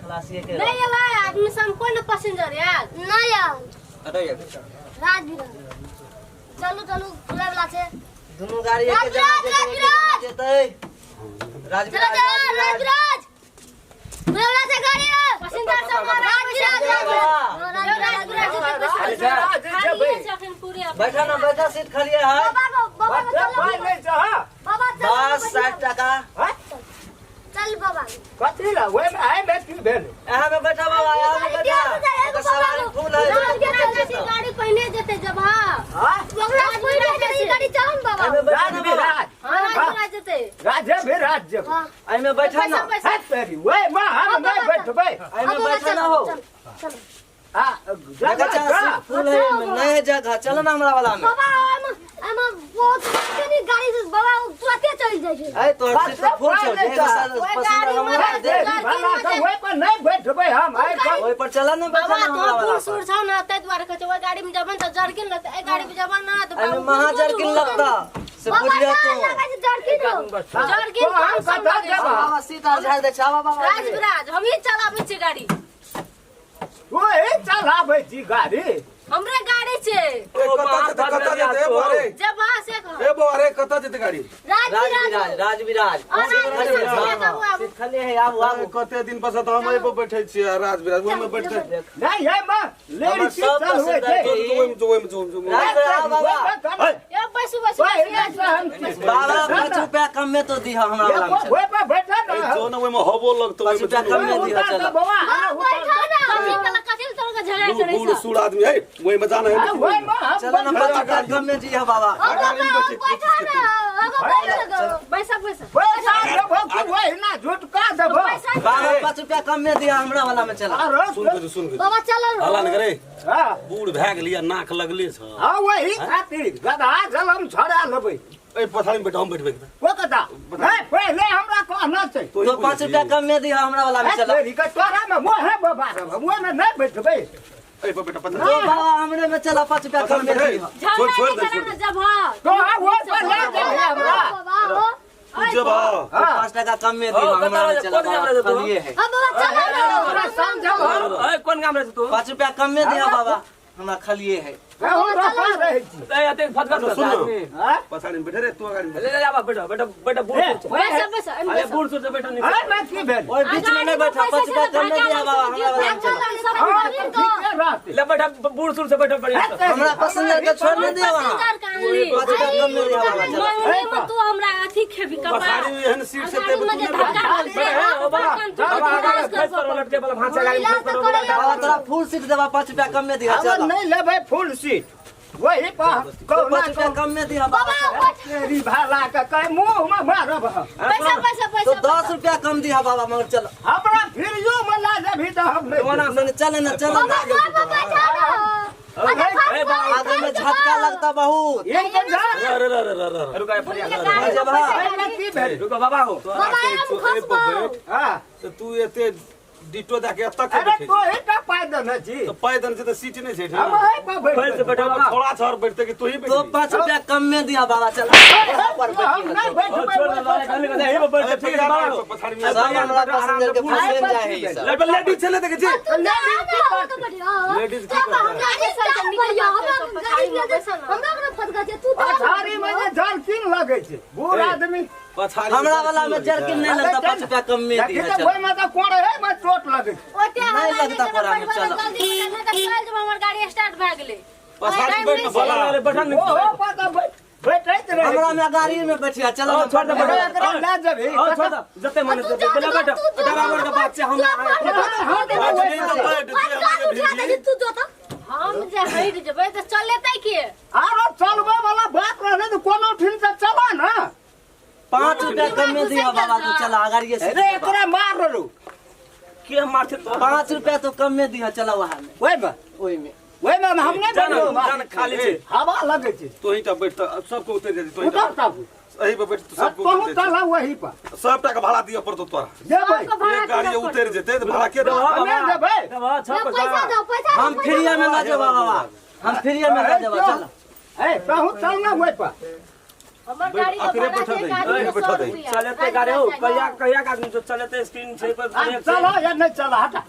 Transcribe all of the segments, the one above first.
खलासिए के नहीं एलै आदमी सब कोई न पैसेंजर आयल नहीं आयल अरे राजविराज चलू चलू खुले वाला छै दुनू गाड़ी एके जगह राजविराज, जेतै राजविराज जेतै चलो चलो राजविराज राजविराज खुले वाला छै गाड़ी रे पैसेंजर सब राजविराज राजविराज राजविराज खालिए छै अखन पूरे बैठा ना बैठा सीट खाली है बाबा को बाबा को बच्चा चलो पाइ नहि छह बाबा चलो बस 60 टका चल बाबा कथी ला ओहिमे आइमे की भेल यहाँ में बैठा बाबा यहाँ में बैठा ओकर सवारी फुल है राजविराज गाड़ी पहिने जेतै जब हाँ हाँ ओकरा कोई नहीं गाड़ी चलो न बाबा एहिमे बैठा ना बाबा राजविराज हाँ राजविराज जेतै राजे विराज जेबै हाँ एहिमे बैठा ना पैसा है तेरी ओहिमे हम नहि बैठबै एहिमे बैठा ना हो चलो आ देखा जगह चल जा सीट फुल है एहिमे नहीं है जगह चलो ना हमरा वाला में बाबा हम हम बहुत कनी गाड़ी से बाबा तुरंते चल जाइ छै ए तोहर सीट तो फुल छौ एगो ओहि पसंद गाड़ी में हमरा दे भला तऽ ओहि पर नहि बैठबै हम आइ पर ओहि पर चला ना बैठा बाबा ना हमरा तोहर वाला बूढ़ सूढ़ छौ ना ताहि दुआरे कहै छौ ओहि गाड़ी में जबन तऽ जर्किन लगतै एहि गाड़ी में जबन ना तऽ एहिमे महा जर्किन लगता से बाबा बुझिया ना तू लगा छै जर्किन हो जर्किन तो हम कम सम कतऽ लगै छै। जेबह बाबा सीट आर झाड़ि दै छै आबा बाबा राजविराज हमही चलाबै छियै गाड़ी ओहि चलाबै छी गाड़ी हमरे गाड़ी छै ए, कतऽ जेतै कतऽ जेतै ए बौआ रे जब हाँ से कह ए बौआ रे कतऽ जेतै गाड़ी राजविराज राजविराज राजविराज और राजविराज आबू आबू सीट खाली है आबू आबू कते दिन पर से तऽ हम एहि पर बैठे छियै आ राजविराज ओहिमे बैठते नहि एहिमे लेडीज हमर सब चलबै छै पसंद जो जो ओहिमे जो ओहिमे जो जो राजविराज बाबा ए बैसू बैसू ओहि नहि सहन छी। बाबा 5 रुपया कम में तो दिह हमरा वाला में ओहि पर बैठा ना जो ने ओहिमे हवो लगतौ पाँच ओहिमे रुपया कम में दिह उतार चल दे बौआ हाँ बैठा ना कथी कला कथी तोर के झगड़ा चलै बूढ़ छै सूढ़ आदमी है ओहिमे जाना है ओहिमे हम चलो ना 5 रुपया कम में दिह बाबा ओ बाबा ओ बैठा ना ओ बैठ गो बैसा बैसा पैसा देबो कि ओहि ना झुटका देबो पैसा बाबा 5 रुपया कम में दिह हमरा वाला में चला आरो सुन के सुन के बाबा चल हल्ला ने करे हाँ बूढ़ भए गेलियै नाक लगले छ हाँ वही खातिर गधा जलम छोड़ा लेबै ए पछाड़ी में बैठ हम बैठबै ओ कथा नहीं पहिले हमरा कहना छै तो तो 5 रुपया कम में दिह हमरा वाला में चला तेरी के तोरा में मोहे बाबा रे मुँह में नहीं बैठबै ए पर बेटा तो पछाड़ी बाबा हमरे में चला 5 रुपया कम में दिह छोड़ झगड़ा छोड़ नहीं दे करा छोड़ ना दे जब हाँ तो हाँ वो पर ले जाइए हमरा बाबा हो तू जब आ हाँ 5 टका कम में दिह हमरा में चला बाबा खालिए है हाँ बाबा चल ना हमरा समझब हम ए कोन गाम रहै तू 5 रुपया कम में दिह बाबा हमरा खालिए है हम रोपा रहै छी ए एते फटफट सुन आदमी हाँ पछाड़ी में बैठे रे तू अगाड़ी में ले ले आबा बैठो बैठो बैठो बूढ़ ए, सूढ़ छै। बैसा बैसा एहिमे अरे बैसा। बूढ़ सूढ़ से बैठो नीचे हाँ मैं की भेल ओए बीच में नहीं बैठा 5 रुपया कम में दिह बाबा हमरा वाला में चला हाँ तो ठीके रहतै ले बैठा बूढ़ सूढ़ से बैठो बढ़िया से। हमरा पसंद के छोड़ नहीं दिया वहाँ पैसेंजर के आनली 5 रुपया कम में दिह बाबा चला मंगनी में तू हमरा अथी खेबी कपार पछाड़ी में एहन सीट से गाड़ी में जे धक्का लगतै ए, ओ बाबा, तू बाबा, बर्दाश्त फेस कर पर उलट के वाला भांचा गाड़ी में महिला फेस पर तऽ उलट करैया। बाबा तोरा फुल सीट देबा 5 रुपया कम में दिह हम चला नहीं लेबै फुल सीट वही पर तो कहुना 5 रुपया कम में दिह बाबा बाबा बैठ तेरी भाला के कहे मुँह में मारब हम। पैसा पैसा तो पैसा 10 रुपया कम दिह बाबा मगर चल हमरा फिरियो में ला जेबही तऽ हम नहीं ना नहीं चल ना चल ना बाबा बैठा ना अच्छा ए बाबा आगे में झटका लगता बहुत इंतजार अरे अरे अरे अरे रुका बढ़िया जब हाँ एहिमे की भेल रुको बाबा हो बाबा हम खसबो हाँ तऽ तू एते डिटो दए के एतऽ के अरे बैठे तो ही पाइ देने छी तऽ पाइ देने छै तऽ सीट नहि छै हम एहि पर फेर बैठ से बैठो बाबा छोड़ा छर बैठते कि तू ही तो बैठबी 5 रुपया कम में दिया बाबा चल हम नहीं बैठबै छोड़ दे बाबा कहने के हे बैठ ठीक है बाबा पछाड़ी में सब हमरा पैसेंजर के फंसे जाए है ई सब ले लेडीज छले देखे छी तू जा ना तो बढ़िया लेडीज की करतै? गाड़ी से बढ़िया हमरा गाड़ी हमरा ओकरा फटका छै तू पछाड़ी में जे जलकिन लगै छै बूढ़ आदमी पछाड़ी हमरा वाला में जर्किन नहीं लगता 5 रुपया कम में देखी दिया तऽ चल ओहिमे तऽ कोन है में चोट लगै छै ओते नहीं हल्ला नहीं लगता करब, कोरा में, बैठ चलो। जल्दी नहीं तऽ चल जब हमर गाड़ी स्टार्ट भए गेलै पछाड़ी बैठ बाबा बाला बैठा नहीं ओहो पर तऽ बैठैत रहै हमरा में गाड़ी में बैठिया चलो ओ, छोड़ दे, छै। एकरा लए जेबही ओ छोड़ दे जते मन तू ते जा ले बैठो तू जो बराबर के बात छै हमरा उठा दे तू जो तो हम जे हटि जेबै तऽ चलेतै के आरो चलबै वाला बात रहलै तऽ कोनो ठीन से चला ना 5 रुपया कम में दिया बाबा तू चला गाड़ी से अरे एकरा मार रहू के मारथे तो 5 रुपया तो कम में दिया चला वहाँ में ओहिमे ओही में ओहिमे हम नहीं जान बैठबै जान खाली छै हवा लगै छै तू ही टा बैठ तऽ सबके उतरि जाइ तू उतर तब एही पर बैठ तू सबके तोहू उतरि जाइ चला वही पर सबटा के भाड़ा दिअ पड़तौ तोरा जेबै सबके भाड़ा एक गाड़ी दिअ उतरि जेतै तऽ भाड़ा के देतै? हमे देबै देबा छह पैसा दो पैसा हम फ्रीया में ला जेबा बाबा हम फ्रीया में ला जेबा चल ए तोहू चल ना ओहि पर हमर गाड़ी के अकरे भाड़ा बैठा छै, दही, एक आदमी के अकरे बैठा 100 दही। रुपैआ। चलते गाड़ी हो कहिया कहिया के आदमी जो चलते स्क्रीन छै पर आ, चलो या नहीं चला हटा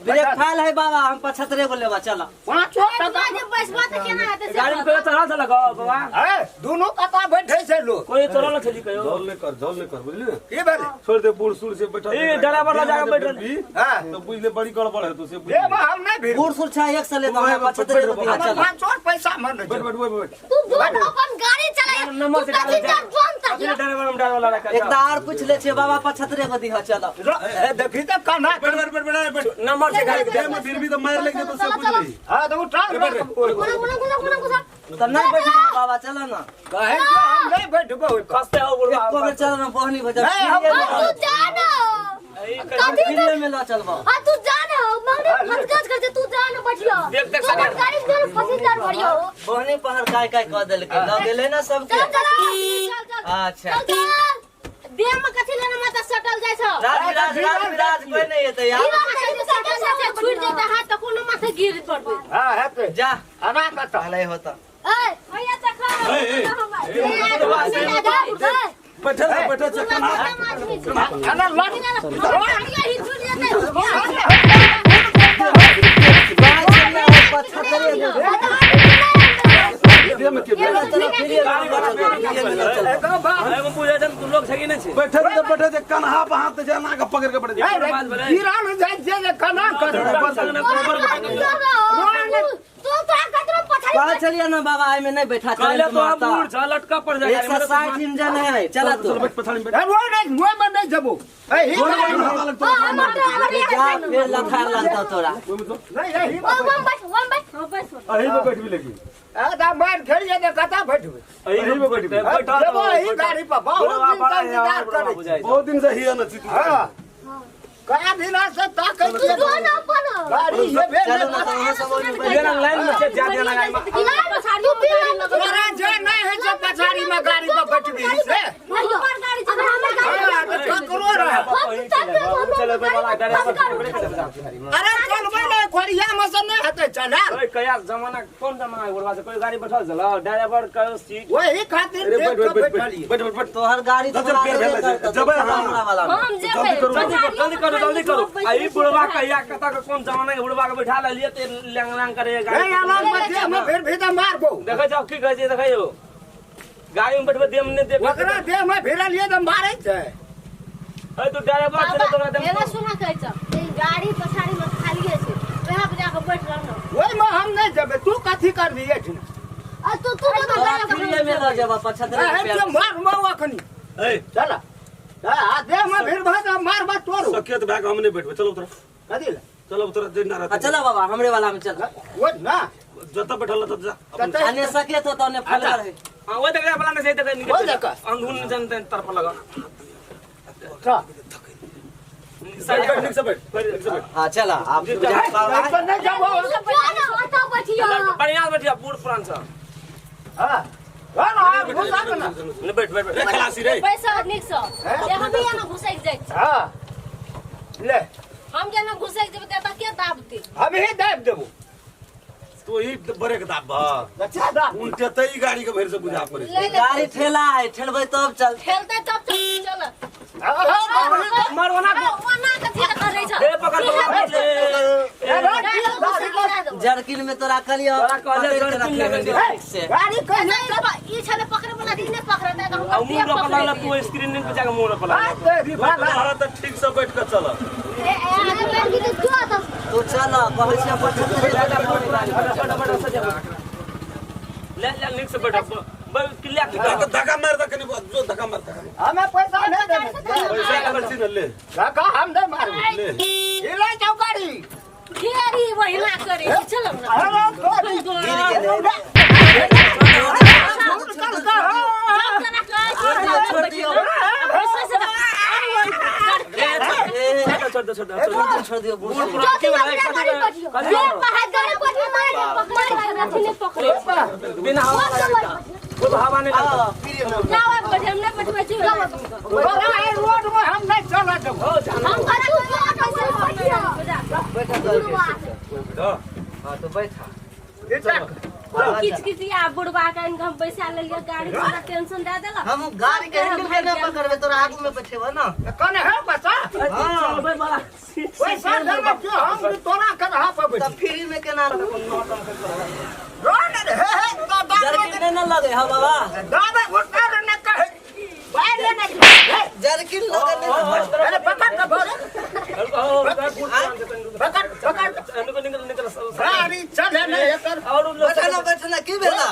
ब्रेक फाइल है बाबा हम 75 गो लेबा चल 5 एक टका बार बैसबा तऽ केना हेतै से गाड़ी में कहियो चढ़ल छलक हो, बाबा ए दोनों कता बैठे छै लोग कोई चढ़ल छली कहियो जल ले कर जल ले कर बुझली ने की भेलै छोड़ दे बूढ़ सूढ़ से बैठा ए, ड्राइवर लग जाके बैठ भी हाँ। तो बुझ ले बड़ी गड़बड़ है तो से बुझ देब हम नहीं भीड़ बूढ़ सूढ़ छै एक से लेबा हमरा 75 गो दिहा हमर चल 5 पैसा मन बैठ बैठ बैठ बैठ तू जो अपन गाड़ी चलाय नंबर से तू कथी डाल जोन तक अपने ड्राइवर में ड्राइवर लगा एक आर पूछ ले छियै बाबा 75 गो दिहा चल ए देखी तऽ कना बैठ बैठ बैठ बैठ बैठ नंबर से गाड़ी देह में फिर भी तो मार लग तो से बुझ ली हां तऽ उठा बैठ रे। गुना गुना गुना गुना गुना तऽ नहीं बैठबा बाबा चल ना कहे जे हम नहीं बैठबो ओहि पर। खसते हो बुढ़वा एको बेर चल ना बहनी भजा नहीं, हम- तू जा ना कथी फिल्म में ल चलबा आ तू जा ना मंगने फसकाज कर तू जा ना बैठियो देख, देख, तू अपन गाड़ी में फसी जा भरियो बहनी पहर काय काय कह देलकै ल गेलै ना सबके चल चल चल चल अच्छा चल चल देह में कथी लेना माथा सटल जाइ छौ राज राज राज राज कोई नहीं एतै यार देह में कथी सटल जाइ छै छूट जेतै हाथ तऽ कोनो माथे गिर पड़तै हां हेतै जा अना कता भले होता ए भैया देखो ए, ए, बैठल से बैठल से कना अना लट गाय चल 75 गो देह में के चल चल फिर में ल चलबा एगो बा एगो पूजा जन तू लोग छै कि नहीं छै बैठल से बैठल से कन्हा पर हाथ जना के पकड़ के बैठ ए रे, गिरल जाइ छै जे कना कर तू तोरा कतरो पछाड़ी कहा चलिए ना बाबा एहिमे नहीं बैठा कहले करंट तो मारता बूढ़ छ लटका पड़ जाएगा 160 इंजन है चला तू बैठ पछाड़ी में बैठ ए रोड नहीं मुँह में नहीं जबो ए ही हां हमर ड्राइवर जा फिर लथार लगता तोरा नहीं यही वन बैठ वन बैठ अही पे बैठ भी लेगी ए दा मार खेलिए जे कता बैठबे अही पे बैठ भी बैठा जबो ही गाड़ी पर बहुत दिन तक इंतजार करै छी। बहुत दिन से हिया न छी हां कया दिन से ताकै तू छियै जो ना अपन गाड़ी ये भेल चलो ना तो वहाँ सब ओहिमे बैठ ये लाइन में छै जाके लगाई तू पी तोरा जे नहीं है जे पछाड़ी में गाड़ी पर बैठबी से हमर गाड़ी छै हमर गाड़ी हां तऽ ककरो रहे चले वाला ड्राइवर अरे चलबै ने खोरिया में से नहीं हेतै चलाल ओए कया जमाना कौन जमाना है बुढ़वा से कोई गाड़ी बैठल चला ड्राइवर कहो सीट वही खातिर अरे देख बैठ के बैठ बैठ बैठलिए बैठ बैठ बैठ तोहर गाड़ी चल, तोरा पेड़ देबे भेल करतौ, जबै, तू हाँ। हमरा वाला में। हम जेबै जल्दी करू, जल्दी करो जल्दी करो जल्दी करो आई बुढ़वा कहिया कता के कौन जमाना के बुढ़वा के बैठा लेलिए ते लैंग लैंग करे नहीं गाड़ी अनाज में में फिर भी तो मारबो देखै जाओ की कहै छै देखै हो गाड़ी में बैठबे देम ने देख ओकरा देह में भिड़लिए तऽ मारै छै ए तू ड्राइवर चले तोरा देम एना सुना कहै छौ गाड़ी पछाड़ी में खालिए छै वहाँ पर जाके बैठ रह न ओहिमे हम नहीं जेबै तू कथी करबी एठिन आ तू तू तोरा फ्रीए में ल जेबा 75 हम रुपया तो मारबो अखनी ए चल आ देह में भिड़ भऽ तऽ मारबा तोरू सकेत भाग हम नहीं बैठबे चलो उतरा कथी ले चलो उतरा जे ना आ रहते चला बाबा हमरे वाला में चल ओ ना जत बैठल तत जा अपन कतऽ अने सके तो तने फलगर है हां ओए देखले वाला ने छै देखै ओए देखा। अंधुन जनते तरफ लगा चल बैठ बैठ निक से बैठ निक से बैठ हां चला आप बुझा बाबा पर नहीं जबो जो ना अता बैठियो बढ़िया बैठिया बूढ़ पुरान छ हां हां ना घुसा के ना ने बैठ बैठ रे बैठ खलासी रे पैसा नीक सँ जे हम एना घुसैक जाइ छी हां ले हम जेना घुसैक जेबै तऽ के दाबतै हम ही दाबि देबो तो ही बड़े के दाब बा अच्छा दाब उनटे तई गाड़ी के भर से बुझा पड़े ले ले गाड़ी ठेला है ठेलबै तब चल ठेलतै तब चल चल मरवाना ओना कथी लए करै छौ ए पकड़ पकड़ ले जर्किन में तोरा कहलियो तोरा कहलियो पकड़ि के जर्किन रखे लगे है ठीक से गाड़ी कहने ई छले पकड़े वाला दिन नहि पकड़तै तऽ आ हमर मुंह देह रोपऽ लागल पकड़े तू स्क्रीन पे जाके मुंह रोपऽ लागल तेरी भाला तोहरा त ठीक से बैठ के चल ए ए जो आता तू चल कहै छियै 75 रुपया गाड़ी पर चल। बैठ बैठ ले ले निक से बैठ किला धक्का धक्का मार दे कनी जो धक्का मार धक्का हमें पैसा नहीं देबै पैसा के छी न ले धक्का हम नहीं मारबै ले हिलै जाउ गाड़ी घेरी वहिना करै छै चल ना अरे तोरी गिर गेलै छोड़ छोड़ दियौ। ए, छोड़ दे छोड़ दे छोड़ दियौ, छोड़ दियौ बूढ़ बूढ़ पुरान के वाला गाड़ी बैठियो गाड़ी बैठियो मारे पकड़े बिना हवा वो हवा नहीं लगता हां पीरियड में ना बैठे हम नहीं बैठबै छी तोरा एहि रोड में हम नहीं चलऽ देबो हो जाना हम तू जो आता बैठियो बैठा तो हां हां तो बैठा इटा कोन किच किचिया बुढ़वा के आनि के हम बैसा लेलियै गाड़ी पूरा टेंशन दए देलक। हम गाड़ी के हैंडल के ना पकड़बे, तोरा आगू में बैठेबो ना। कने है बच्चा? चलबै वाला ओइ साल में क्यों हम तोरा के रहा पर तब बैठ फ्री में केना रो ने रे, हे हे तो दादा जर्किन नहीं ना लगे हा बाबा। दादा उतार ने कहे बाहर ने हे, जर्किन लगे नहीं ना। अरे पकड़ के भर, पकड़ पकड़। निकल निकल। गाड़ी चले ने एकर। और बैठना बैठना, की भेला?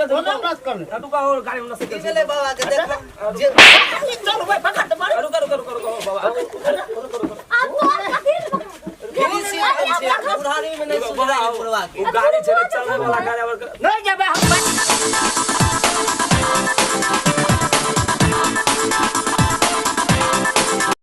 कोनो बात कर। रुका, और गाड़ी में की भेले बाबा के? देखो जे गाड़ी चल ओए, पकड़ के भर। रुका रुका रुका रुका बाबा, रुको रुको। अब तोर कथी ले पकड़बै? फ्री सीट छै, बुढ़ारी में नहीं सुधरा है बुढ़वा के। वो गाड़ी चले, चलने वाला गाड़ी और नहीं जेबे हम।